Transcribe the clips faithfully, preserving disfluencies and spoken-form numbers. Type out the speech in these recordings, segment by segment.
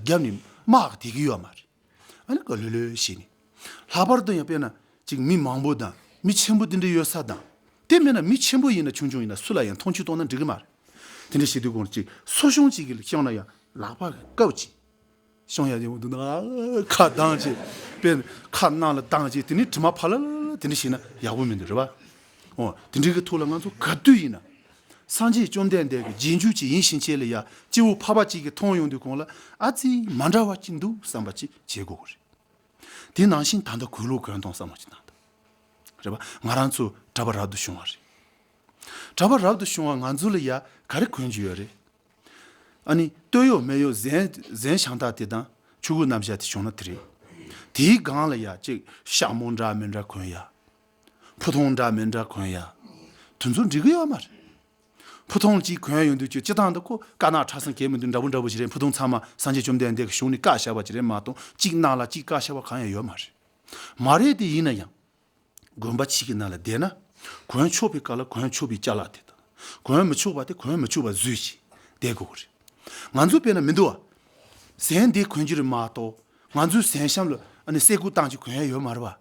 རྒྱབ་ནས་དམག་གི་དེ་གི་ཡོད་མ་རེད། ཨ་ནི་ག་ལོས་ལོས་བྱས་ནས། ལྷག་པར་དུ་ཡང་དཔེར་ན་ཅིག་མི་མང་པོ་དང་མི་ཆེན་པོ་དེ་འདྲ་ཡོད་ས་དང་། དེ་མིན་ན་མི་ཆེན་པོ་ཡིན་ན་ཆུང་ཆུང་ཡིན་ན་སུ་ལ་ཡང་མཐོང་ཆུང་གཏོང་ན་འགྲིག་གི་མ་རེད། དེ་འདྲ་བྱེད་དུས་གོང་ལ་ཅིག་སོ་ཤོང་ཅིག་གིས་བཤངས་ན་ཡང་ལག་པ་བཀབ་ཅིག་བཤངས་ཡ་དེ་འོང་དུས་ན་ཁ་གདངས་ཅིག་དཔེར་ན་ཁ་ནང་ལ་གདངས་ཅིག་དེ་ནས་དྲི་མ་ཕ་ལ་ལ་ལ་དེ་འདྲ་བྱས་ན་ཡག་པོ་མི་འདུག་རེད་པ། འོ་དེ་འདྲའི་གི་ཐོག་ལ་ང་ཚོ་ག་དུས་ཡིན་ན། སངས་རྒྱས་བཅོམ་ལྡན་འདས་ཀྱི་རྗེས་འཇུག་ཅིག་ཡིན་ཕྱིན་ཆད་ལ་ཡ་སྐྱེ་བོ་ཕལ་པ་ཅིག་གིས་མཐོང་ཡོང་དུས་གོང་ལ་ཨ་ཙི་མ་འདྲ་བ་ཅིག་འདུག་བསམ་པ་ཅིག་བྱེད་དགོས་ཀྱི་རེད། དེ་ནང་བཞིན་ད་ལྟ་གོས་ལོག་གོན་སྟངས་བསམ་བློ་ཅིག་བཏང་དང་། རེད་པ། ང་རང་ཚོ་གྲྭ་པ་རབ་ཏུ་བྱུང་བ་རེད། གྲྭ་པ་རབ་ཏུ་བྱུང་བ་ང་ཚོ་ལ་ཡ་ག་རེ་གོན་རྒྱུ་ཡོད་རེད། ཨ་ནི་སྟོད་གཡོགས་སྨད་གཡོགས་གཟན་གཟན་ཤམ་ཐབས་དེ་དང་ཆོས་གོས་རྣམ་གཞག་དེ་བྱུང་ན་དེ་རེད། དེའི་སྒང་ལ་ཡ་ཅིག་ཞྭ་མོ་འདྲ་མི་འདྲ་གོན་ཡ། ཕུ་ཐུང་འདྲ་མི་འདྲ་གོན་ཡ། དེ་ཚོ་འགྲིག་གི་ཡོད་མ་རེད། ཕུ་ཐུང་གཅིག་གོན་ཡོང་དུས་ཀྱི་སྤྱི་བཏང་དུ་ཁོ་དཀར་ནག་ཁྲ་སང་གས་མི་འདུག་འདྲ་པོ་འདྲ་པོ་ཞིག་རེད། ཕུ་ཐུང་ཚང་མ་སངས་རྒྱས་བཅོམ་ལྡན་འདས་ཀྱི་གཞུང་ནས་བཀག་བཞག་པ་ཅིག་རེད་མ་གཏོགས་གཅིག་ནང་ལ་གཅིག་བཀག་བཞག་པ་གང་ཡང་ཡོད་མ་རེད། མ་རེད་དེ་ཡིན་ན་ཡང་། དགོན་པ་གཅིག་གི་ནང་ལ་བསྡད་ན། གོན་ཆོག་པའི་སྐབས་ལ་གོན་ཆོག་པའི་ཅ་ལག་དེ་དང་། གོན་མི་ཆོག་པ་དེ་གོན་མི་ཆོག་པ་བཟོས་ཤིག་བསྡད་དགོས་ཀྱི་རེད། ང་ཚོ་དཔེར་ན་མི་འདུག་བ། གཟན་དེ་གོན་གྱི་རེད་མ་གཏོགས་ང་ཚོའི་གཟན་ཤམ་ལ་ཨ་ནི་སེ་གོལ་བཏང་གཅིག་གོན་ཡ་ཡོད་མ་རེད་བ།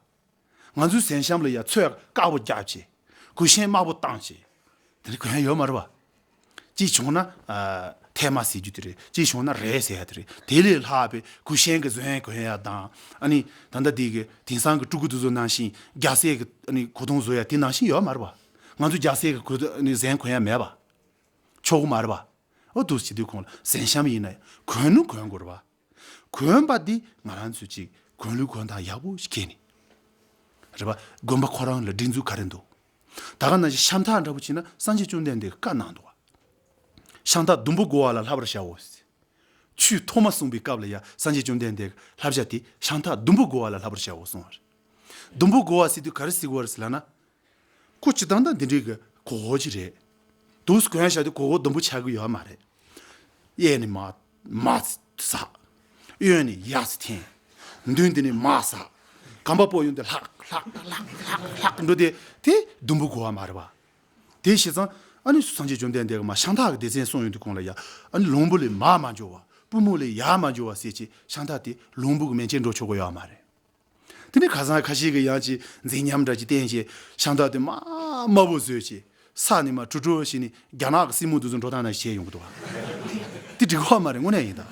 ང་ཚོའི་གཟན་ཤམ་ལ་ཡ་ཚོས་དཀར་པོ་རྒྱབ་བྱས། གོས་ཆེན་དམར་པོ་བཏང་བྱས། དེ་འདྲ་གོན་ཡ་ཡོད་མ་རེད་བ། གཅིག་བྱུང་ན་ཨ་ཐལ་མ་ཟེར་རྒྱུ་དེ་རེད། གཅིག་བྱུང་ན་རས་ཟེར་ཡ་དེ་རེད། དེ་ལས་ལྷག་པའི་གུས་ཤན་གྱི་གཟན་གོན་ཡ་དང་། ཨ་ནི་ད་ལྟ་དེ་གི་དེང་སང་གི་སྤྲུལ་སྐུ་དེ་ཚོ་ནང་བཞིན་རྒྱ་སེ་གི་ཨ་ནི་གོས་ཐུང་བཟོ་ཡ་དེ་ནང་བཞིན་ཡོད་མ་རེད་བ། ང་ཚོ་རྒྱ་སེ་གི་གོས་ཨ་ནི་གཟན་གོན་ཡ་མེད་བ། ཆོག་གི་མ་རེད་བ། འོ་འདུག་སེ་བྱེད་དུས་གོང་ལ་གཟན་ཤམ་ཡིན་ན་ཡང་གོན་ནི་གོན་དགོས་རེད་བ། གོན་པ་འདི་ང་རང་ཚོས་ཅིག་གོན་ལུགས་གོན་སྟངས་ཡག་པོ་ཞིག་གྱེས་ནས། རེད་པ། དགོན་པ་ཁོ་རང་ལ་སྒྲིག་འཛུགས་ག་རེ་འདུག་ད་ག་ནང་བཞིན་ཤམ་ཐབས་འདྲ་པོ་བྱས་ན་སངས་རྒྱས་བཅོམ་ལྡན་འདས་ཀྱིས་བཀའ་གནང་འདུག་བ། ཤམ་ཐབས་ཟླུམ་པོ་བགོ་བ་ལ་བསླབ་པར་བྱའོ། ཆོས་ཐོག་མ་གསུངས་པའི་སྐབས་ལ་ཡ་སངས་རྒྱས་བཅོམ་ལྡན་འདས་ཀྱིས་བསླབ་བྱ་དེ་ཤམ་ཐབས་ཟླུམ་པོ་བགོ་བ་ལ་བསླབ་པར་བྱའོ་གསུངས་པ་རེད། ཟླུམ་པོ་བགོ་བ་ཟེར་དུས་ག་རེ་ཟེར་དགོས་པ་རེད་ཟེར་ལབ་ན། ཁོ་སྤྱིར་བཏང་ད་འདི་འདྲའི་གི་གོས་ཅིག་རེད། འདུག་སེ་གོན་བཞག་དུས་གོས་གོས་ཟླུམ་པོ་ཆགས་ཀྱི་ཡོད་མ་རེད། གཡས་ནས་མར་མར་ཟག་གཡོན་ནས་ཡར་འཐེན། མདུན་དེ་ནས་མར་ཟག་གམ་པ་པོ་ཡོང་དུས་ལྷག་ལྷག་ལྷག་ལྷག་ལྷག་འགྲོ་དེ་དེ་ཟླུམ་པོ་བགོ་བ་མ་རེད་བ། དེ་བྱས་ཙང་ཨ་ནི་སངས་རྒྱས་བཅོམ་ལྡན་འདས་ཀྱིས་མར་ཤམ་ཐབས་ཀྱི་སྡེ་ཚན་གསུངས་ཡོང་དུས་གོང་ལ་ཡ། ཨ་ནི་ལྷུང་པོ་ལས་མར་མ་འཇོག་པ། པུས་མོ་ལས་ཡར་མ་འཇོག་པ་ཟེར་གྱི་ཤམ་ཐབས་དེ་ལྷུང་པོ་གི་མན་ཆད་འགྲོ་ཆོག་གི་ཡོད་མ་རེད། དེ་ནས་ཁ་སང་ཁ་ཤས་ཀྱིས་ཡང་ཅིག་མཛེས་ཉམས་འདྲ་ཅིག་བསྟན་བྱས་ཤམ་ཐབས་དེ་མར་དམར་པོ་བཟོས་བྱས་ས་ནས་མར་དྲུག་དྲུག་བྱས་ནས་རྒྱ་ནག་གི་སྲིན་མོ་དེ་ཚོ་འགྲོ་སྟངས་ནང་བྱས་ཡོང་གི་འདུག་བ། དེ་འགྲིག་གི་མ་རེད། དངོས་གནས་ཡིན་ད།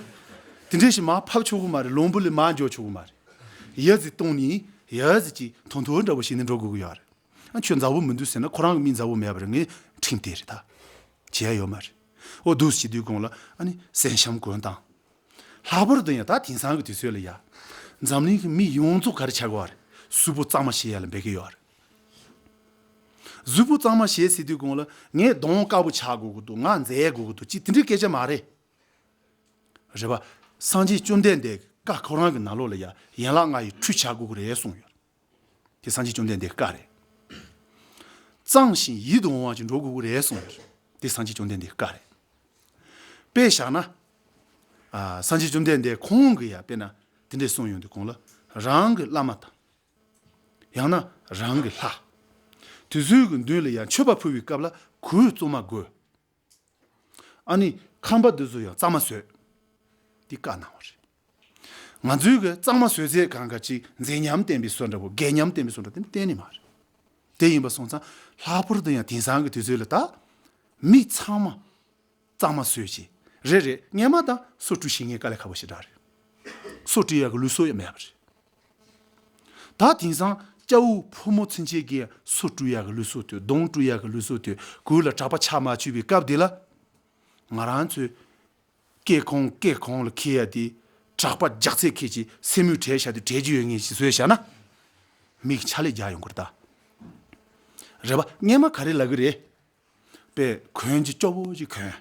དེ་འདྲ་ཞིག་མར་ཕབ་ཆོག་གི་མ་རེད། ལྷུང་པོ་ལས་མར་འཇོག་ཆོག་གི་མ་རེད། ཡ་ཟིག་གཏོང་ནས་ཡ་ཟིག་ཅིག་ཐུང་ཐུང་འདྲ་པོ་བྱས་ནས་འགྲོ་དགོས་ཀྱི་ཡོད་རེད། ཨ་ཁྱོད་མཛའ་བོ་མི་འདུག་ཟེར་ན་ཁོ་རང་གི་མི་མཛའ་བོ་མེད་པ་རེད། ངའི་ཁྲིམས་དེ་རེད་ད། བྱེད་ཡ་ཡོད་མ་རེད། འོ་འདུག་སེ་བྱེད་དུས་གོང་ལ་ཨ་ནི་གཟན་ཤམ་གོན་སྟངས། ལྷག་པར་དུ་ཡང་ད་དེང་སང་གི་དུས་ཚོད་ལ་ཡ། འཛམ་གླིང་གི་མི་ཡོངས་རྫོགས་ག་རེ་ཆགས་ཀྱི་ཡོད་རེད། གཟུགས་པོ་གཙང་མ་བྱེད་ཡ་ལ་འབད་ཀྱི་ཡོད་རེད། གཟུགས་པོ་གཙང་མ་བྱེད་ཟེར་དུས་གོང་ལ་ངས་གདོང་དཀར་པོ་ཆགས་དགོས་ཀྱི་འདུག་ང་མཛེས་དགོས་ཀྱི་འདུག་ཅེས་དེ་འདྲའི་སྐད་ཆ་མ་རེད། རེད་པ། སངས་རྒྱས་བཅོམ་ལྡན་འདས་ཀྱི་བཀའ་ཁོ་རང་གི་ནང་ལོགས་ལ་ཡ་ཡན་ལག་ལྔ་ཡི་ཁྲུས་བྱ་དགོས་ཀྱི་རེད་གསུངས་ཡོད། དེ་སངས་རྒྱས་བཅོམ་ལྡན་འདས་ཀྱི་བཀའ་རེད། གཙང་ཞིང་ཡིད་དུ་འོང་བ་ཅིག་འགྲོ་དགོས་ཀྱི་རེད་གསུངས་ཡོད། དེ་སངས་རྒྱས་བཅོམ་ལྡན་འདས་ཀྱི་བཀའ་རེད། དཔེ་བཞག་ན། ཨ། སངས་རྒྱས་བཅོམ་ལྡན་འདས་ཁོང་གིས་ཡང་དཔེར་ན་དེ་འདྲས་གསུངས་ཡོང་དུས་གོང་ལ། རང་གི་བླ་མ་དང་། ཡང་ན་རང་གི་ལྷ། དེ་ཚོའི་གི་མདུན་ལ་ཡང་མཆོད་པ་ཕུལ་བའི་སྐབས་ལ་གོས་གཙང་མ་དགོས། ཨ་ནི་ཁང་པ་འདི་ཚོ་ཡང་གཙང་མ་བཟོས། དེ་བཀའ་གནང་བ་རེད། ང་ཚོའི་གི་གཙང་མ་བཟོས་ཚད་གང་ག་ཅིག་མཛེས་ཉམས་ལྡན་པའི་བཟོ་འདྲ་པོ། སྒེག་ཉམས་ལྡན་པའི་བཟོ་འདྲ་དེ་གཏན་ནས་མ་རེད། དེ་ཡིན་པ་སོང་ཙང་ལྷག་པར་དུ་ཡང་དེང་སང་གི་དུས་ཚོད་ལ་ད་མི་ཚང་མ་གཙང་མ་བཟོས་བྱས། རེད་རེད། སྔས་མ་ད་སོ་བཀྲུ་ཤེས་མཁན་དཀའ་ལས་ཁག་པོ་ཞེ་དྲག་རེད། སོ་བཀྲུ་ཡག་གི་ལུགས་སྲོལ་ཡང་མེད་པ་རེད། ད་དེང་སང་སྐྱ་བོ་ཕོ་མོ་ཚུན་ཆད་ཀྱིས་སོ་བཀྲུ་ཡག་གི་ལུགས་སྲོལ་དེ། གདོང་བཀྲུ་ཡག་གི་ལུགས་སྲོལ་དེ། གོས་ལ་གྲྭ་པ་ཆ་མ་བཅུག་པའི་སྐབས་དེ་ལ། ང་རང་ཚོའི་སྐས་ཁང་སྐས་ཁང་ལ་འཁྱེར་ཡ་དེ། གྲྭ་པ་རྒྱགས་ཚད་འཁྱེར་གྱི་སེན་མོ་བྲེགས་བཞག་དུས་བྲེགས་རྒྱུ་ཡོད་མཁན་ཞིག་བཟོས་བཞག་ན། མི་གི་ཕྱག་ལས་རྒྱག་ཡོང་གི་རེད་ད། རེད་པ། སྔས་མ་ག་རེ་ལབ་གི་རེད། པས་གོན་གྱི་སྐྱོ་པོ་ཅིག་གོན།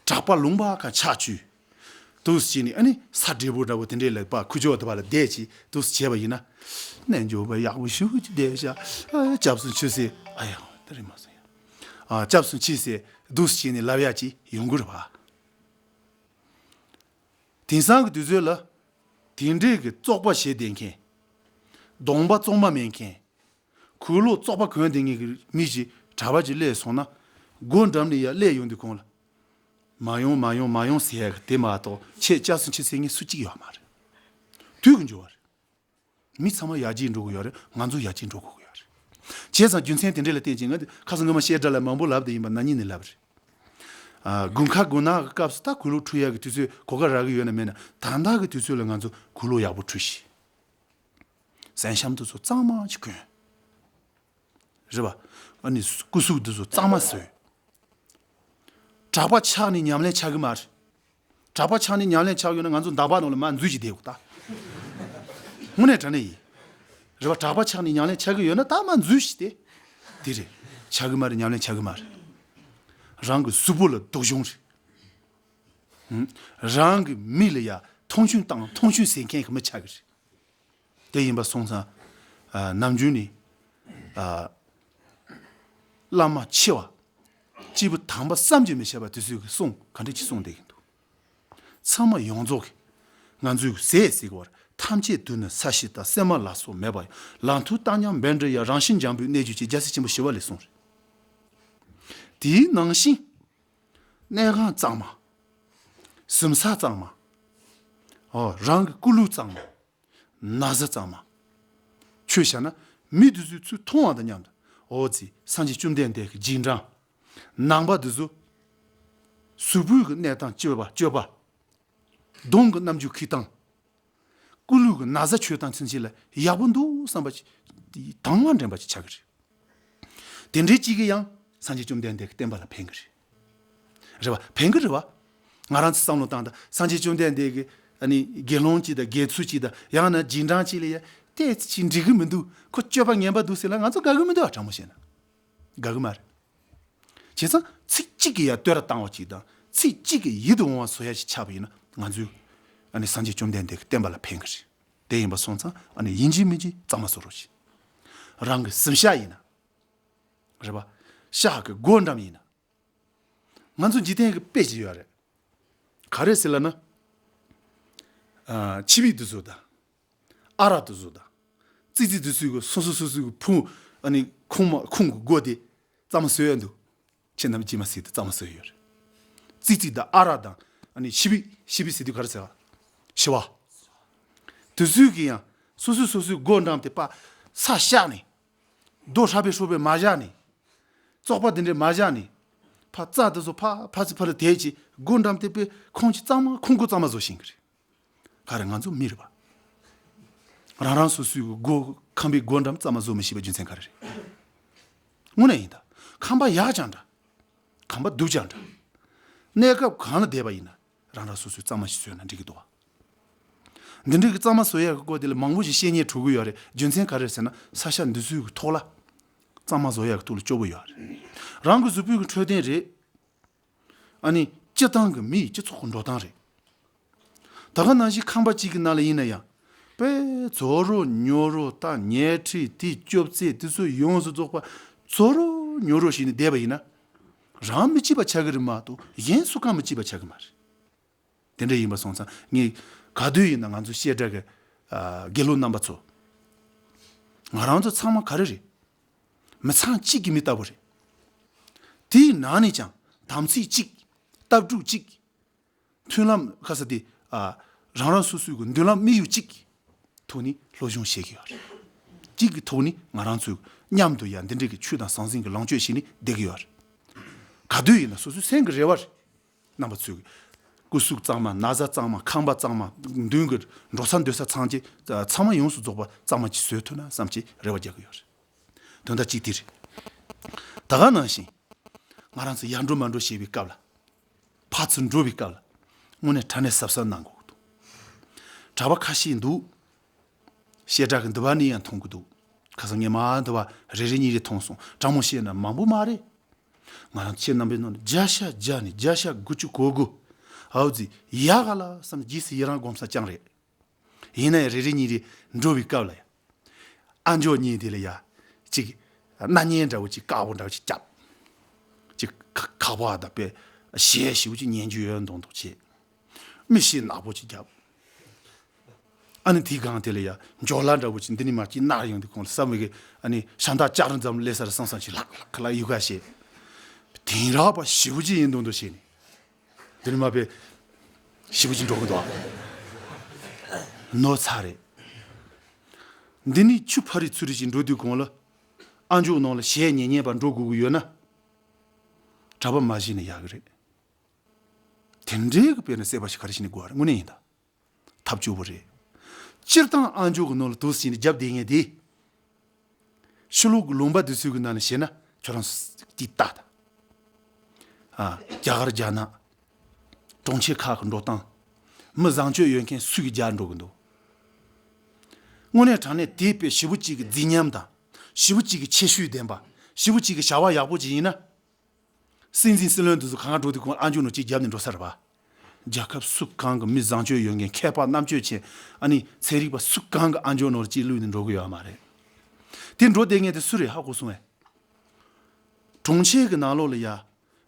གྲྭ་པ་ལུང་པ་ཁ་ཕྱག་མཆོད། འདུག་སེ་བྱས་ནས་ཨ་ནི་ས་བགྲེས་པོ་འདྲ་པོ་དེ་འདྲས་ལ་པ་ཁུ་ཅོ་དེ་པ་ལ་བསྡད་ཅིག་འདུག་སེ་བྱས་པ་ཡིན་ན། རྣལ་འབྱོར་པ་ཡག་པོ་ཞེ་པོ་ཅིག་བསྡད་ཤག་ཨ། སྐྱབས་སུ་མཆི་ཟེར། ཨ་ཡ། དེ་རེད་མ་སོང་ཡ། ཨ། སྐྱབས་སུ་མཆི་ཟེར་འདུག་སེ་བྱས་ནས་ལབ་ཡག་ཅིག་ཡོང་གི་རེད་པ། དེང་སང་གི་དུས་ཚོད་ལ། དེ་འདྲས་ཀྱི་བཙོག་པ་བྱས་བསྡད་མཁན། གདོང་པ་བཙོག་མ་མེད་མཁན། གོས་ལོག་བཙོག་པ་གོན་བསྡད་མཁན་གྱི་མི་ཞིག་གྲྭ་པ་ཅིག་སླེབས་སོང་ན། སྒོ་འགྲམ་ནས་ཡར་སླེབས་ཡོང་དུས་གོང་ལ། མ་ཡོང་མ་ཡོང་མ་ཡོང་ཟེར་ཡག་གི་དེ་མ་གཏོགས་ཁྱེད་སྐྱབས་སུ་མཆི་ཟེར་མཁན་སུ་གཅིག་ཡོད་མ་རེད། དུས་ཀྱི་འགྱུར་བ་རེད། མི་ཚང་མ་ཡར་རྒྱས་འགྲོ་གི་ཡོད་རེད། ང་ཚོ་ཡར་རྒྱས་འགྲོ་དགོས་ཀྱི་ཡོད་རེད། བྱས་ཙང་རྒྱུ་མཚན་དེ་འདྲ་ལ་བརྟེན་ཅིང་ང་ཁ་སང་སྔོན་མ་བཤད་གྲྭ་ལ་མང་པོ་ལབ་བསྡད་ཡིན་པ་ན་ནིང་ནས་ལབ་རེད། ཨ། དགུན་ཁ་དགུན་ནག་གི་སྐབས་སུ་ད་གོས་ལོག་འཁྲུ་ཡག་གི་དུས་ཚོད་གོ་སྐབས་རག་གི་ཡོད་ན་མེད་ན་ད་ལྟ་གི་དུས་ཚོད་ལ་ང་ཚོ་གོས་ལོག་ཡག་པོ་འཁྲུ་ཤིག་གཟན་ཤམ་དེ་ཚོ་གཙང་མ་ཅིག་གོན། རེད་པ། ཨ་ནི་སྐུ་གཟུགས་དེ་ཚོ་གཙང་མ་བཟོས། གྲྭ་པ་ཆགས་ནས་ཉམས་ལེན་ཆགས་གི་མ་རེད། གྲྭ་པ་ཆགས་ནས་ཉམས་ལེན་ཆགས་ཡོད་ན་ང་ཚོ་འདག་པ་ནང་ལ་མར་འཛུལ་ཞིག་བསྡད་དགོས་ད། དངོས་གནས་དྲང་གནས་ཡིན། རེད་པ། གྲྭ་པ་ཆགས་ནས་ཉམས་ལེན་ཆགས་གི་ཡོད་ན་ད་མར་འཛུལ་ཞིག་བསྡད། དེ་རེད། ཆགས་གི་མ་རེད། ཉམས་ལེན་ཆགས་གི་མ་རེད། རང་གི་གཟུགས་པོ་ལ་སྡུག་སྦྱོང་རེད། ཧུམ། རང་གི་མི་ལ་ཡ་མཐོང་ཆུང་བཏང་མཐོང་ཆུང་ཟེར་མཁན་གི་མི་ཆགས་གི་རེད། དེ་ཡིན་པ་སོང་ཙང་། ཨ། ནམ་རྒྱུན་ནས། ཨ། བླ་མ་ཆེ་བ། སྐྱེས་བུ་དམ་པ་བསམ་གྱིས་མི་ཁྱབ་པ་དེ་ཚོས་ཀྱི་གསུང་ག་འདྲ་ཅིག་གསུང་བསྡད་ཀྱི་འདུག་ཚང་མ་ཡོངས་རྫོགས་ཀྱིས་ང་ཚོའི་ཟས་ཟེར་གྱི་བར་ཐམས་ཅད་དུས་ནི་ས་གཞི་དང་། སེམས་མ་ལ་སོགས་མེད་པ་ཡི། ལག་མཐིལ་བཏབ་སྙོམས་འབེན་འདྲ་ཡང་། རང་བཞིན་འཇམ་པོའི་གནས་གྱུར་ཅིག་རྒྱལ་སྲས་ཆེན་པོ་ཞི་བ་ལྷས་གསུངས་རེད། དེའི་ནང་བཞིན། གནས་ཁང་གཙང་མ། གཟིམ་ས་གཙང་མ། ཨོ། རང་གི་སྐུ་ལུས་གཙང་མ། ན་བཟའ་གཙང་མ། ཁྱོད་བྱས་ན་མི་དེ་ཚོས་ཚུར་མཐོང་བ་དང་མཉམ་དུ། ཨོ་ཙི། སངས་རྒྱས་བཅོམ་ལྡན་འདས་ཀྱི་རྗེས་འབྲང་། ནང་པ་དེ་ཚོ་གཟུགས་པོའི་གི་གནས་སྟངས་སྤྱོད་པ་སྤྱོད་པ། གདོང་གི་རྣམ་འགྱུར་འཁྱེར་སྟངས། སྐུ་ལུས་ཀྱི་ན་བཟའ་མཆོད་སྟངས་ཚུན་ཆད་ལ་ཡག་པོ་འདུག་བསམ་པ་ཅིག་དང་བ་འདྲེན་པ་ཅིག་ཆགས་ཀྱི་རེད། དེ་འདྲའི་གཅིག་གིས་ཡང་སངས་རྒྱས་བཅོམ་ལྡན་འདས་ཀྱི་བསྟན་པ་ལ་ཕན་གྱི་རེད། རེད་པ། ཕན་གྱི་རེད་པ། ང་རང་ཚོ་བསམ་བློ་བཏང་དང་། སངས་རྒྱས་བཅོམ་ལྡན་འདས་ཀྱིས་ཨ་ནི་དགེ་སློང་གཅིག་དང་དགེ་ཚུལ་གཅིག་དང་ཡང་ན་རྗེས་འབྲང་གཅིག་ལ་ཡ་ཏོག་ཙམ་ཅིག་འགྲིག་གི་མི་འདུག་ཁོ་སྤྱོད་པ་ངན་པ་འདུག་ཟེར་ལབ་ན་ང་ཚོ་དགའ་གི་མི་འདུག་ཨ། དྲང་མོ་བཤད་ན་དགའ་གི་མ་རེད། བྱས་ཙང་ཚིག་གཅིག་གིས་ཡ་བསྟོད་ར་བཏང་བ་གཅིག་དང་ཚིག་གཅིག་གིས་ཡིད་དུ་འོང་བ་བཟོ་ཡ་ཞིག་ཆགས་པ་ཡིན་ན་ང་ཚོས་ཨ་ནི་སངས་རྒྱས་བཅོམ་ལྡན་འདས་ཀྱི་བསྟན་པ་ལ་ཕན་གྱི་རེད། དེ་ཡིན་པ་སོང་ཙང་ཨ་ནི་ཡིན་གཅིག་མིན་གཅིག་གཙང་མ་བཟོ་རོགས་ཞེས། རང་གི་གཟིམ་ཤག་ཡིན་ན། རེད་པ། ཤག་གི་སྒོ་འགྲམ་ཡིན་ན། ང་ཚོ་འཇིག་རྟེན་གྱི་དཔེ་ཅིག་ཡོད་རེད། ག་རེ་ཟེར་ལབ་ན། ཨ། ཆི་བིག་དེ་ཚོ་དང་། ཨ་རག་དེ་ཚོ་དང་། ཙི་ཙི་དེ་ཚོའི་གི་སོ་སོ་སོ་སོའི་གི་ཕུང་། ཨ་ནི་ཁུག་མ་ཁུང་གི་སྒོ་དེ་གཙང་མ་བཟོས་ཡ་འདུག་ཁྱེད་རྣམས་ཀྱིས་མ་གཟིགས་དེ་གཙང་མ་བཟོས་ཡོད་རེད། ཙི་ཙི་དང་ཨ་རག་དང་། ཨ་ནི་ཆི་བིག་ཆི་བིག་ཟེར་དུས་ག་རེ་ཟེར་བ། ཞི་བ། དེ་ཚོའི་གི་ཡང་སོ་སོ་སོ་སོའི་སྒོ་འགྲམ་དེ་ཕར་ས་བཤགས་ནས། རྡོ་ཧྲ་པའི་ཧྲོ་པའི་མ་བཞག་ནས། བཙོག་པ་དེ་འདྲའི་མ་བཞག་ནས། ཕར་རྩྭ་དེ་ཚོ་ཕར་ཕར་ཚུར་ཕར་ལ་དེད་ཅིག་སྒོ་འགྲམ་དེ་པའི་ཁུང་ཅིག་གཙང་མ་ཁུང་ཁུང་གཙང་མ་བཟོ་ཤེས་ཀྱི་རེད། ག་རེ་ང་ཚོ་མི་རེད་པ། རང་རང་སོ་སོའི་སྒོ་ཁང་པའི་སྒོ་འགྲམ་གཙང་མ་བཟོ་མི་ཤེས་པའི་རྒྱུ་མཚན་ག་རེ་རེད། དངོས་གནས་ཡིན་ད། ཁང་པ་ཡག་ཀྱང་འདྲ། ཁང་པ་སྡུག་ཀྱང་འདྲ། གནས་སྐབས་གང་ལ་བསྡད་པ་ཡིན་ན་རང་རང་སོ་སོའི་གཙང་མ་ཞིག་བཟོས་ན་འགྲིག་གི་འདུག་བ། འདི་འདྲའི་གི་གཙང་མ་བཟོ་ཡག་གི་སྐོར་དེ་ལ་མང་པོ་ཞིག་བཤད་སྙིང་བྲོ་གི་ཡོད་རེད། རྒྱུ་མཚན་ག་རེ་རེད་ཟེར་ན་ས་ཆ་འདི་ཚོའི་གི་ཐོག་ལ་གཙང་མ་བཟོ་ཡག་གི་ཐོག་ལ་སྐྱོ་པོ་ཡོད་རེད། རང་གི་གཟུགས་པོའི་གི་འཕྲོད་བསྟེན་རེད། ཨ་ནི་སྤྱི་བཏང་གི་མིའི་སྤྱི་ཚོགས་ཀྱི་འགྲོ་སྟངས་རེད། ད་ག་ནང་བཞིན་ཁང་པ་གཅིག་གི་ནང་ལ་ཡིན་ན་ཡང་། དཔེ་ཛོ་རོ་ཉོ་རོ་དང་ཉལ་ཁྲི་དེ་ཅོབ་ཙེ་དེ་ཚོ་ཡོངས་སུ་རྫོགས་པ་ཛོ་རོ་ཉོ་རོ་བྱས་ནས་བསྡད་པ་ཡིན་ན། རང་མི་སྐྱིད་པ་ཆགས་ཀྱི་རེད་མ་གཏོགས་གཞན་སུ་གང་མི་སྐྱིད་པ་ཆགས་ཀྱི་མ་རེད། དེ་འདྲ་ཡིན་པ་སོང་ཙང་ངས་ག་དུས་ཡིན་ན་ང་ཚོ་བཤད་གྲྭ་གི་ཨ་དགེ་སློབ་རྣམ་པ་ཚོ། ང་རང་ཚོ་ཚང་མ་ག་རེ་རེད། མི་ཚང་གཅིག་གི་མི་ལྟ་བུ་རེད། དེའི་ནང་ནས་ཀྱང་དམ་ཚིག་གཅིག་ལྟ་གྲུབ་གཅིག་མཐུན་ལམ་ཁ་ས་དེ། ཨ། རང་རང་སོ་སོའི་གི་མདུན་ལམ་དམིགས་ཡུལ་གཅིག་གི་ཐོག་ནས་སློབ་སྦྱོང་བྱེད་ཀྱི་ཡོད་རེད། གཅིག་གི་ཐོག་ནས་ང་རང་ཚོས་མཉམ་དུ་ཡང་འདི་འདྲའི་གི་ཆོས་དང་ཟང་ཟིང་གི་ལངས་སྤྱོད་བྱས་ནས་བསྡད་ཀྱི་ཡོད་རེད། ག་དུས་ཡིན་ན་སོ་སོའི་སེམས་ཀྱི་རེ་བ་རེད། རྣམ་པ་ཚོས་སྐུ་གཟུགས་གཙང་མ། ན་བཟའ་གཙང་མ། ཁང་པ་གཙང་མ། མདུན་གྱི་འགྲོ་ས་སྡོད་ས་ཚང་གི་ཚང་མ་ཡོངས་སུ་རྫོགས་པ་གཙང་མ་ཅིག་བཟོས་ཐུབ་ན་བསམ་གྱི་རེ་བ་རྒྱག་གི་ཡོད་རེད། དོན་དག་གཅིག་དེ་རེད། ད་ག་ནང་བཞིན། ང་རང་ཚོ་ཡར་འགྲོ་མར་འགྲོ་བྱེད་པའི་སྐབས་ལ། ཕར་ཚུར་འགྲོ་བའི་སྐབས་ལ། དངོས་གནས་དྲང་གནས་གཟབ་གཟབ་གནང་དགོས་ཀྱི་འདུག་གྲྭ་པ་ཁ་ཤས་འདུག་བཤད་གྲྭ་གི་འདི་པ་ནས་ཡང་མཐོང་གི་འདུག་ཁ་སང་ངས་མ་འདི་པ་རེ་རེ་གཉིས་རེ་མཐོང་སོང་། དྲང་མོ་བཤད་ན་མང་པོ་མ་རེད། ང་རང་ཁྱེད་རྣམ་པའི་ནང་ནས་བརྒྱ་ཆ་བརྒྱ་ནས་བརྒྱ་ཆ་དགུ་བཅུ་གོ་དགུ། ཨའུ་ཙི། ཡག་ག་ལ་བསམ། རྗེས་སུ་ཡི་རང་སྒོམ་ས་ཅང་རེད། ཡིན་ན་ཡང་རེ་རེ་གཉིས་རེ་འགྲོ་བའི་སྐབས་ལ་ཡ། ཨ་མཆོག་གཉིས་དེ་ལ་ཡ། ཅིག་སྣ་བརྙན་འདྲ་བོ་ཅིག་དཀར་པོ་འདྲ་བོ་ཅིག་བརྒྱབ། ཅིག་ཁ་ཁ་པར་དང་དཔེ་གཞས་ཞེ་པོ་ཅིག་ཉན་རྒྱུ་ཡོད་མདོག་མདོག་བྱས། མིག་ཤེལ་ནག་པོ་ཅིག་བརྒྱབ། ཨ་ནི་དེའི་སྒང་དེ་ལ་ཡ་འཇོ་ལ་འདྲ་བོ་ཅིག་འདི་ནས་མར་ཅིག་ནར་ཡོང་དུས་ཁོང་ལ་བསམ་མི་གི། ཨ་ནི་ཤ་འདག་ལྕགས་རི་འཛམ་སླེབས་ས་རེད་བསམ་བསམ་ཅིག་ལྷག་ལྷག་ལྷག་ཡུ་ག་བྱས། དེང་རབས་པ་ཞེ་པོ་ཅིག་ཡིན་མདོག་མདོག་བྱས་ནས། དེ་ནི་མ་པའི་ཞེ་པོ་ཅིག་འགྲོ་གི་འདུག་ནོར་ཚར་རེད། འདི་ནི་ཆུ་ཕ་རི་ཚུ་རི་ཅིག་འགྲོ་དུས་གོང་ལ་ཨ་མཆོག་ནང་ལ་ཞལ་ཉན་ཉན་པ་འགྲོ་དགོས་ཀྱི་ཡོད་ན། གྲྭ་པ་མ་བྱིན་ན་ཡག་གི་རེད། དེ་འདྲའི་གི་དཔེར་ན་སྲེད་པ་ཞིག་ག་རེ་བྱས་ནས་དགོས་པ་རེད། དངོས་གནས་ཡིན་ད། ཐབས་སྐྱོ་པོ་རེད། སྤྱིར་བཏང་ཨ་མཆོག་གི་ནང་ལ་དུས་ཟིན་ནས་རྒྱབ་བསྡད་མཁན་དེ། ཕྱི་ལོགས་ཀྱི་ལུང་པ་དེ་ཚོའི་གི་ནང་ནས་བཤད་ན་ཁྱོད་རང་ཅིག་ལྟ་ད། ཨ། རྒྱ་གར་རྒྱ་ནག་གྲོང་ཁྱེར་ཁག་གི་འགྲོ་སྟངས། མི་བཟང་སྤྱོད་ཡོད་མཁན་སུ་གི་རྒྱག་འགྲོ་གི་འདུག་དངོས་གནས་དྲང་གནས་དེ་དཔེ་ཞེ་པོ་ཅིག་གི་རྫིག་ཉམས་དང་། ཞེ་པོ་ཅིག་གི་ཁྱད་ཆོས་ལྡན་པ། ཞེ་པོ་ཅིག་གི་བྱ་བ་ཡག་པོ་ཅིག་ཡིན་ན། སྲིད་འཛིན་སྲིད་བློན་དེ་ཚོ་གང་ག་འགྲོ་དུས་གོང་ཨ་མཆོག་ནང་གཅིག་རྒྱབ་ནས་འགྲོ་ས་རེད་པ། རྒྱལ་ཁབ་སུ་གང་གི་མི་བཟང་སྤྱོད་ཡོད་མཁན་མཁས་པ་རྣམ་དཔྱོད་ཅན། ཨ་ནི་ཚན་རིག་པ་སུ་གང་གི་ཨ་མཆོག་ནང་གཅིག་བླུགས་ནས་འགྲོ་གི་ཡོད་མ་རེད། དེ་འགྲོ་བསྡད་མཁན་དེ་སུ་རེད་ཧ་གོ་སོང་ངས། གྲོང་ཁྱེར་གི་ནང་ལོགས་ལ་ཡ།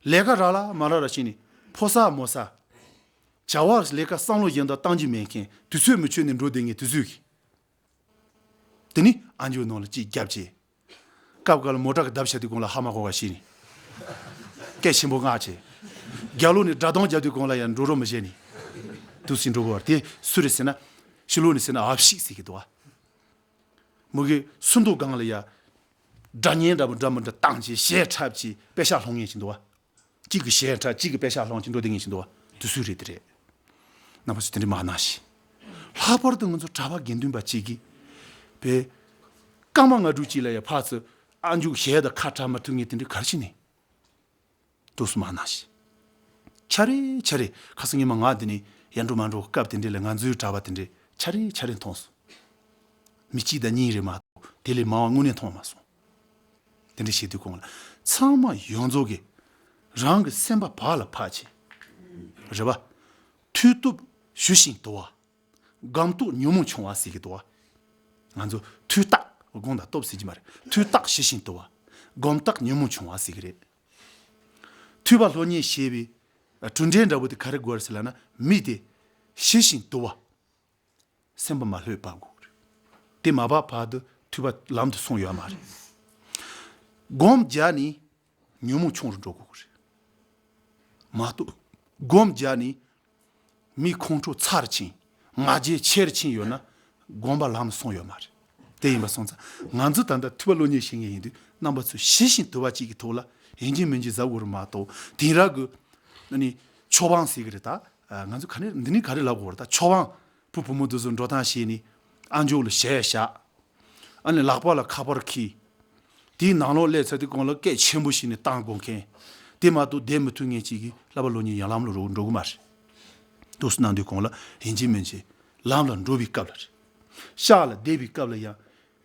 ལས་ཀ་རག་ལ་མ་རག་ལ་བྱས་ནས་ཕོ་ས་མོ་ས། བྱ་བ་ལས་ཀ་བསམ་བློ་གཞན་དག་བཏང་རྒྱུ་མེད་མཁན་དུས་ཚོད་མི་ཆོད་ནས་འགྲོ་བསྡད་མཁན་དེ་ཚོས་གི། དེ་ནི་ཨ་མཆོག་ནང་ལ་གཅིག་རྒྱབ་བྱས། སྐབས་འགའ་ལ་མོ་ཊ་གི་རྡབ་བྱས་དུས་གོང་ལ་ཧ་མ་གོ་བ་ཤེས་ནས། སྐད་ཆེན་པོ་ངག་བྱས། རྒྱབ་ལོགས་ནས་སྒྲ་གདངས་རྒྱབ་དུས་གོང་ལ་ཡང་འགྲོ་རོགས་མི་བྱེད་ནས། དུས་སུ་འགྲོ་དགོས་པ་དེ་སུ་རེད་ཟེར་ན། ཕྱི་ལོགས་ནས་ཟེར་ན་ཨབ་ཤིག་ཟེར་གི་འདུག་བ། མོ་གི་སུ་འདུག་སྒང་ལ་ཡ། སྒྲ་སྙན་འདྲ་མི་འདྲ་མི་འདྲ་བཏང་བྱས་ཞལ་འཁྲབ་བྱས་པེ་ཤག་སློང་ངེས་ཀྱི་འདུག་བ། གཅིག་གི་ཞལ་འཁྲབ་གཅིག་གི་པེ་ཤག་སློང་གཅིག་འགྲོ་བསྡད་མཁན་ཞིག་འདུག་བ། དུས་ཚོད་རེད་དེ་རེད། རྣམ་པ་ཚོས་དེ་འདྲ་མ་གནང་ཞིག་ལྷག་པར་དུ་ང་ཚོ་གྲྭ་པ་དགེ་འདུན་པ་གཅིག་གིས། པའི། སྐར་མ་ལྔ་དྲུག་གཅིག་ལ་ཡ་ཕར་ཚུར་ཨ་མཆོག་ཞལ་དང་ཁ་བྲལ་མ་ཐུབ་མཁན་དེ་འདྲ་ག་རེ་བྱས་ནས། དུས་སུ་མ་གནང་ཞིག་ཆ་རེ་ཆ་རེ་ཁ་སང་ཉི་མ་ང་འདི་ནས་ཡར་འགྲོ་མར་འགྲོ་སྐབས་དེ་འདྲ་ལ་ང་ཚོའི་གྲྭ་པ་དེ་འདྲ་ཆ་རེ་ཆ་རེ་མཐོང་སོང་། མི་གཅིག་དང་གཉིས་རེད་མ་གཏོགས་དེ་ལས་མང་བ་དངོས་གནས་མཐོང་མ་སོང་། དེ་འདྲ་བྱེད་དུས་གོང་ལ་ཚང་མ་ཡོངས་རྫོགས་ཀྱིས་རང་གི་སེམས་པ་བག་ལ་ཕབ་བྱས། རེད་པ། མཐུ་སྟོབས་ཞུ་ཞིང་དུལ་བ། སྒོམ་སྟོབས་ཉོན་མོངས་ཆུང་བ་ཟེར་གྱི་འདུག་བ། ང་ཚོ་མཐུ་རྟགས་སྒོམ་དང་སྟོབས་ཟེར་གྱི་མ་རེད། མཐུ་རྟགས་ཞུ་ཞིང་དུལ་བ། སྒོམ་རྟགས་ཉོན་མོངས་ཆུང་བ་ཟེར་གྱི་རེད། ཐོས་པ་སློབ་གཉེར་བྱེད་པའི་གྲུབ་འབྲས་འདྲ་པོ་དེ་ག་རེ་དགོས་རེད་ཟེར་ལབ་ན་མི་དེ་ཞུ་ཞིང་དུལ་བ། སེམས་པ་མ་ལྷོད་པ་དགོས་རེད། དེ་མ་བབས་བར་དུ་ཐོས་པ་ལམ་དུ་སོང་ཡོད་མ་རེད། སྒོམ་རྒྱག་ནི་ཉོན་མོངས་ཆུང་རུ་འགྲོ་དགོས་རེད། མ་གཏོགས་སྒོམ་རྒྱག་ནི་མི་ཁོང་ཁྲོ་ཚ་རུ་ཕྱིན། ང་རྒྱལ་ཆེ་རུ་ཕྱིན་ཡོད་ན་སྒོམ་པ་ལམ་དུ་སོང་ཡོད་མ་རེད། དེ་ཡིན་པ་སོང་ཙང་ང་ཚོ་ད་ལྟ་ཐོས་པ་སློབ་གཉེར་བྱེད་མཁན་ཡིན་དུས་རྣམ་པ་ཚོས་ཞུ་ཞིང་དུལ་བ་གཅིག་གི་ཐོག་ལ་ཡིན་གཅིག་མིན་གཅིག་གཟབ་དགོས་རེད་མ་གཏོགས་དེང་རབས་ཀྱི་ཨ་ནི་ཆོས་དབང་ཟེར་གི་རེད་ད། ང་ཚོ་ག་ནས་འདི་ནས་ག་རེ་ལབ་དགོས་རེད་ད། ཆོས་དབང་བུ་བུ་མོ་དེ་ཚོ་འགྲོ་སྟངས་ཤེས་ནི། ཨ་མཆོག་ལ་ཞལ་བཞག་ཨ་ནི་ལག་པ་ལ་ཁ་པར་འཁྱེར། དེའི་ནང་ལོགས་སླེབས་ཚར་དུས་གོང་ལ་སྐད་ཆེན་པོ་ཞིག་ནས་བཏང་དགོས་མཁན། དེ་མ་གཏོགས་བསྡད་མི་ཐུབ་མཁན་ཅིག་གིས་བསླབ་པ་སློབ་གཉེར་ཡང་ལམ་ལ་འགྲོ་འགྲོ་གི་མ་རེད། འདུག་སེ་གནང་དུས་གོང་ལ་ཡིན་གཅིག་མིན་གཅིག་ལམ་ལ་འགྲོ་བའི་སྐབས་ལ་རེད། ཤག་ལ་བསྡད་པའི་སྐབས་ལ་ཡང་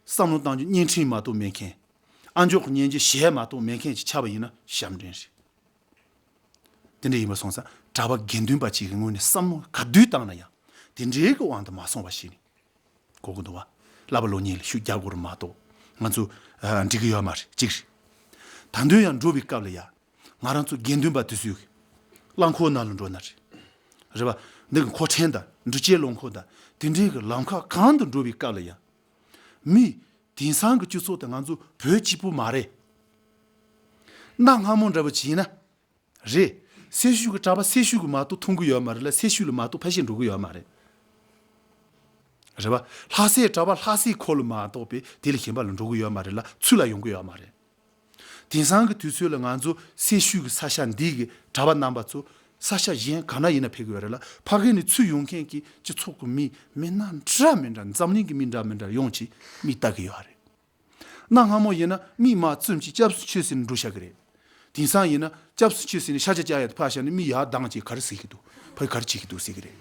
བསམ་བློ་བཏང་རྒྱུ་བརྙན་འཕྲིན་མ་གཏོགས་མེད་མཁན། ཨ་མཆོག་གི་བརྙན་རྒྱུ་ཞལ་མ་གཏོགས་མེད་མཁན་ཅིག་ཆགས་པ་ཡིན་ན་ཞབས་འདྲེན་རེད། དེ་འདྲ་ཡིན་པ་སོང་ཙང་གྲྭ་པ་དགེ་འདུན་པ་གཅིག་གི་ངོས་ནས་བསམ་བློ་ག་དུས་བཏང་ན་ཡང་དེ་འདྲའི་གི་དབང་དུ་མ་སོང་བ་ཞིག་ནི་གོ་གི་འདུག་བ། བསླབ་པ་སློབ་གཉེར་ལ་ཤུགས་རྒྱག་དགོས་རེད་མ་གཏོགས་ང་ཚོ་ཨ་འགྲིག་གི་ཡོད་མ་རེད་གཅིག་རེད། ད་དུང་ཡང་འགྲོ་བའི་སྐབས་ལ་ཡ་ང་རང་ཚོ་དགེ་འདུན་པ་དེ་ཚོས་རླངས་འཁོར་ནང་ལ་འགྲོ་ན་རེད། རེད་བ། འདི་གི་མཁོ་ཆེན་དང་འགྲུལ་སྐྱེལ་རླངས་འཁོར་དང་དེ་འདྲའི་གི་ལམ་ཁ་གང་དུ་འགྲོ་བའི་སྐབས་ལ་ཡ། མི། དེང་སང་གི་སྤྱི་ཚོགས་དེ་ང་ཚོ་བོད་གཅིག་པུ་མ་རེད། གནའ་སྔ་མོ་འདྲ་པོ་བྱས་ན། རེད། སེར་ཤུལ་གྱི་གྲྭ་པ་སེར་ཤུལ་གྱི་མ་གཏོགས་མཐོང་གི་ཡོད་མ་རེད་ལ་སེར་ཤུལ་ལ་མ་གཏོགས་ཕལ་ཆེར་འགྲོ་གི་ཡོད་མ་རེད། རེད་པ། ལྷ་སའི་གྲྭ་པ་ལྷ་སའི་ཁུལ་ལ་མ་གཏོགས་པའི་དེ་ལས་གཞན་པ་ལ་འགྲོ་གི་ཡོད་མ་རེད་ལ་ཚུར་ལ་ཡོང་གི་ཡོད་མ་རེད། དེང་སང་གི་དུས་ཚོད་ལ་ང་ཚོ་སེར་ཤུལ་གྱི་ས་ཆ་འདི་གི་གྲྭ་པ་རྣམ་པ་ཚོ་ས་ཆ་གཞན་ག་ན་ཡིན་ན་ཕེབས་གི་ཡོད་རེད་ལ་ཕ་གི་ནས་ཚུར་ཡོང་མཁན་གྱི་སྤྱི་ཚོགས་ཀྱི་མི་མི་སྣ་འདྲ་མི་འདྲ་འཛམ་གླིང་གི་མི་འདྲ་མི་འདྲ་ཡོང་ཅིག་མིག་ལྟ་གི་ཡོད་རེད། གནའ་སྔ་མོ་ཡིན་ན་མིག་མ་བཙུམ་གྱིས་སྐྱབས་སུ་མཆི་ཟེར་ནས་འགྲོ་བཞག་གི་རེད། དེང་སང་ཡིན་ན་སྐྱབས་སུ་མཆི་ཟེར་ནས་ཤ་ཆ་བཅག་ཡ་དེ་ཕར་བཞག་ནས་མིག་ཡར་གདངས་བྱས་ག་རེ་ཟེར་གྱི་འདུག་ཕ་གི་ག་རེ་བྱེད་ཀྱི་འདུག་ཟེར་གྱི་རེད།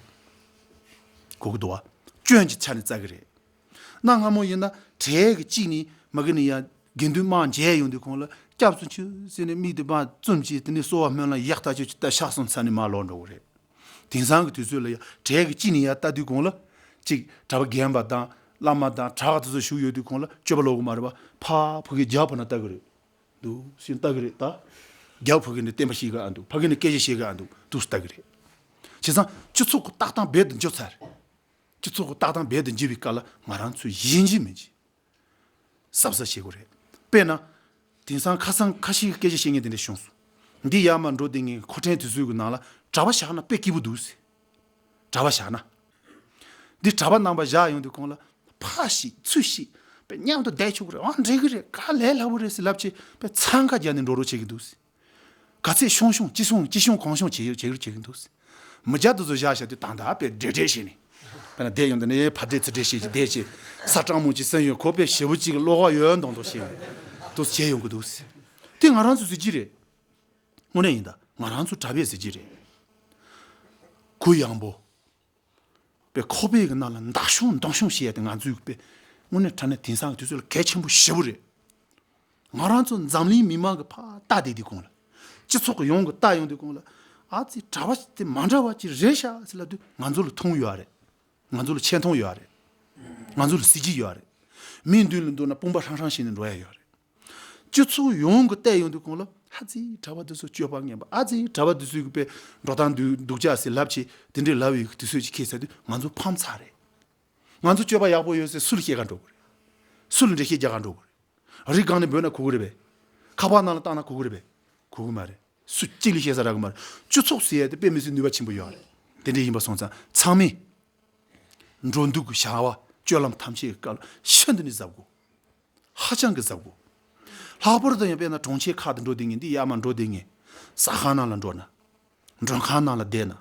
གོ་གི་འདུག་བ། སྐྱོན་གྱི་ཆ་ནས་བཙལ་གི་རེད། གནའ་སྔ་མོ་ཡིན་ན་གྲལ་གྱི་གཅིག་ནས་མ་གི་ནས་ཡ་དགེ་འདུན་དམངས་མཇལ་ཡོང་དུས་ཁོང་ལ་སྐྱབས་སུ་མཆི་ཟེར་ནས་མིག་དེ་མར་བཙུམ་བྱས་དེ་ནས་གསོལ་བ་སྨོན་ལམ་ཡག་ཐག་ཆོད་ཅིག་བཏབ་ཤག་སོང་ཚར་ནས་མར་ལོག་འགྲོ་གི་རེད། དེང་སང་གི་དུས་ཚོད་ལ་ཡ་གྲལ་གྱི་གཅིག་ནས་ཡར་ལྟ་དུས་གོང་ལ། གཅིག་གྲྭ་པ་རྒན་པ་དང་བླ་མ་དང་གྲྭ་པ་དེ་ཚོ་བཞུགས་ཡོད་དུས་གོང་ལ་སྤྱོད་པ་ལོག་གི་མ་རེད་པ། ཕ་ཕ་གི་རྒྱབ་ཕ་ན་ལྟ་གི་རེད། འདུག་སེ་ལྟ་གི་རེད་ད། རྒྱབ་ཕ་གི་ནས་བསྟན་པ་ཤེས་གི་ཨ་འདུག་ཕ་གི་ནས་སྐད་ཆ་བཤད་གི་ཨ་འདུག་འདུག་སེ་ལྟ་གི་རེད། བྱས་ཙང་སྤྱི་ཚོགས་ཀྱི་ལྟ་སྟངས་རྦད་དེ་འགྱུར་ཚར་རེད། སྤྱི་ཚོགས་ཀྱི་ལྟ་སྟངས་རྦད་དེ་འགྱུར་བའི་སྐབས་ལ་ང་རང་ཚོས་ཡིན་གཅིག་མིན་གཅིག་གཟབ་གཟབ་བྱེད་དགོས་རེད། དཔེར་ན། དེང་སང་ཁ་སང་ཁ་ཤས་ཀྱི་སྐད་ཆ་བཤད་མཁན་དེ་འདྲ་བྱུང་སོང་། འདི་ཡར་མར་འགྲོ་བསྡད་མཁན་གྱི་མཁོ་ཕྲན་དེ་ཚོའི་གི་ནང་ལ་ གྲྭ་པ་བཞག་ན་དཔེ་སྐྱིད་པོ་འདུག་ཟེར། གྲྭ་པ་བཞག་ན། འདི་གྲྭ་པ་རྣམ་པ་བཞག་ཡོང་དུས་གོང་ལ་ཕར་ཤིག་ཚུར་ཤིག་དཔེ་མཉམ་དུ་བསྡད་ཆོག་གི་རེད། ཨ་འགྲིག་གི་རེད། ག་ལས་སླ་པོ་རེད་ཟེར་ལབ་བྱས་དཔེ་འཚང་ཁ་རྒྱག་ནས་འགྲོ་རོགས་བྱེད་ཀྱི་འདུག་ཟེར། ག་ཚད་ཤོང་ཤོང་ཅི་ཤོང་ཅི་ཤོང་གང་ཤོང་བྱེད་བྱེད་བྱེད་ཀྱི་འདུག་ཟེར། མི་སྐྱ་དེ་ཚོ་བཞག་བཞག་དུས་ད་ལྟ་དཔེ་འདྲེ་འདྲེ་བྱས་ནས་དཔེར་ན་བསྡད་ཡོང་དུས་ནས་ཕར་འདྲེ་ཚུར་འདྲེ་བྱས་ཀྱི་བསྡད་བྱས་ས་སྐྲག་མོ་ཅིག་སེམས་ཡོད་ཁོ་དཔེ་ཞེ་པོ་ཅིག་གི་བློ་ཁོག་ཡོད་མདོག་མདོག་བྱས་ནས་དུ་བྱས་ཡོང་གི་འདུག་ཟེར། དེ་ང་རང་ཚོ་ཟེར་གྱི་རེད། དངོས་གནས་ཡིན་ད་ང་རང་ཚོ་གྲྭ་པས་ཟེར་གྱི་རེད། གུ་ཡངས་པོ། པའི་ཁོག་པའི་གི་ནང་ལ་མདའ་ཤོང་མདུང་ཤོང་བྱེད་ཡ་དེ་ང་ཚོའི་གི་དཔེ་དངོས་གནས་དྲང་གནས་དེང་སང་གི་དུས་ཚོད་ལ་གལ་ཆེན་པོ་ཞེ་པོ་རེད། ང་རང་ཚོ་འཛམ་གླིང་མི་མང་གི་ཕར་ལྟ་བསྡད་དུས་གོང་ལ། སྤྱི་ཚོགས་ཀྱི་ཡོངས་ཀྱི་ལྟ་ཡོང་དུས་གོང་ལ། ཨ་ཙི་གྲྭ་པ་དེ་མ་འདྲ་བ་ཅིག་རེད་ཤག་ཟེར་ལབ་དུས་ང་ཚོ་ལ་མཐོང་ཡོད་རེད། ང་ཚོ་ལ་ཆེ་མཐོང་ཡོད་རེད། ང་ཚོ་ལ་གཟི་བརྗིད་ཡོད་རེད། མིའི་མདུན་ལ་འདུག་ན་དཔུང་པ་ཧྲང་ཧྲང་བྱས་ནས་འགྲོ་ཡ་ཡོད་རེད། སྤྱི་ཚོགས་ཡོངས་ཀྱི་བལྟས་ཡོང་དུས་གོང་ལ་ཨ་ཙི་གྲྭ་པ་འདི་ཚོ་སྤྱོད་པ་ངན་པ། ཨ་ཙི་གྲྭ་པ་འདི་ཚོའི་གི་དཔེ་འགྲོ་སྟངས་འདུག་འདུག་ཅག་ཟེར་ལབ་བྱས་དེ་འདྲའི་ལབ་ཡོད་གི་དུས་ཚོད་ཅིག་འཁེལ་ཚར་དུས་ང་ཚོ་ཕམ་ཚར་རེད། ང་ཚོ་སྤྱོད་པ་ཡག་པོ་ཡོད་ཟེར་སུ་ལ་བཤད་ག་འགྲོ་གི་རེད། སུ་ལ་འགྲེལ་བཤད་རྒྱག་ག་འགྲོ་གི་རེད། རི་སྒང་ནས་འབོད་ན་གོ་གི་རེད་པས། ཁ་པར་ནང་ལ་བཏང་ན་གོ་གི་རེད་པས། གོ་གི་མ་རེད། སུ་གཅིག་ལ་བཤད་ས་རག་གི་མ་རེད། སྤྱི་ཚོགས་ཟེར་ཡ་དེ་དཔེ་མི་སྲིད་ནུས་པ་ཆེན་པོ་ཡོད་རེད། དེ་འདྲ་ཡིན་པ་སོང་ཙང་ཚང་མས་འགྲོ་འདུག་གི་བྱ་བ་སྤྱོད་ལམ་ཐམས་ཅད་ཀྱི་སྐབས་ལ་ཤིན་ཏུ་ནས་གཟབ་དགོས། ཧ་ཅང་གི་གཟབ་དགོས། ལྷག་པར་དུ་ཡང་དཔེར་ན་གྲོང་ཁྱེར་ཁག་ཏུ་འགྲོ་བསྡད་མཁན་འདི་ཡར་མར་འགྲོ་བསྡད་མཁན། ཟ་ཁང་ནང་ལ་འགྲོ་ན། མགྲོན་ཁང་ནང་ལ་བསྡད་ན།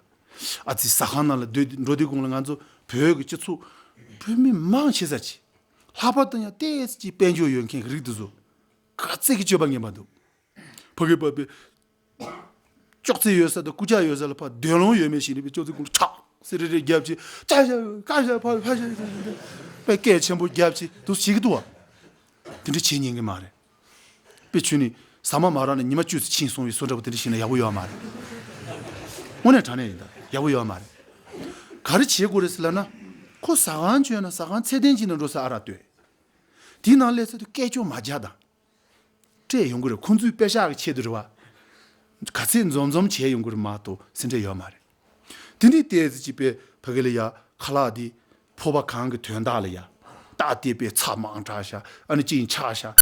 ཨ་ཙི་ཟ་ཁང་ནང་ལ་སྡོད་འགྲོ་དུས་གོང་ལ་ང་ཚོ་བོད་ཀྱི་སྤྱི་ཚོགས་བོད་མི་མང་ཆེ་ས་ཅིག་ལྷག་པར་དུ་ཡང་ཏོག་ཙམ་ཅིག་དཔལ་འབྱོར་ཡོད་མཁན་གྱི་རིགས་དེ་ཚོ་ག་ཚད་ཀྱི་སྤྱོད་པ་ངན་པ་འདུག་ཕ་གི་པ་པའི་ཅོག་ཙེ་ཡོད་ས་དང་སྐུ་ཅག་ཡོད་ས་ལ་ཕར་འདོན་ལོང་ཡོད་མེད་ཞིག་ནས་པའི་ཅོག་ཙེ་ཀུན་ལ་ཁྲག་སེ་རེ་རེ་བརྒྱབ་ཅིག་ཅག་ཞག་ཀ་ཞག་ཕ་ཕ་ཞག་པའི་སྐད་ཆེན་པོ་བརྒྱབ་ཅིག་དུ་ཞིག་འདུག་བ། དེ་འདྲ་བྱེད་ཉན་གི་མ་རེད། དཔེ་ཆུ་ནི་ཟ་མ་མ་རག་ནས་ཉི་མ་བཅུ་ཙམ་ཕྱིན་སོང་བའི་བཟོ་འདྲ་པོ་དེ་འདྲ་ཞིག་ན་ཡག་པོ་ཡོད་མ་རེད། དངོས་གནས་དྲང་གནས་ཡིན་ད་ཡག་པོ་ཡོད་མ་རེད། ག་རེ་བྱེད་དགོས་རེད་ཟེར་ལབ་ན། ཁོ་ཟ་ཁང་བྱོས་ན་ཟ་ཁང་ཚད་ལྡན་ཅིག་ནང་འགྲོ་ས་ཨ་རག་ལྟོས། དེའི་ནང་སླེབས་ཚར་དུས་སྐད་ཅོར་མ་རྒྱག་དང་། སྤྲད་ཡོང་གི་རེད། ཁོང་ཚོའི་པེ་ཤག་གི་ཆེད་དུ་རེད་བ། ག་ཚད་འཛོམས་འཛོམས་བྱས་ཡོང་གི་རེད་མ་གཏོགས་སེ་འབྲས་ཡོད་མ་རེད། དེ་ནས་ཏོག་ཙམ་ཅིག་པའི་ཕ་གི་ལ་ཡ་ཁ་ལག་འདི་ཕོར་པ་གང་གི་དོན་དག་ལ་ཡ་རྟགས་བལྟས་པའི་ཚྭ་མང་དྲགས་ཤག་ཨ་ནི་ཅིག་ཆག་ཤག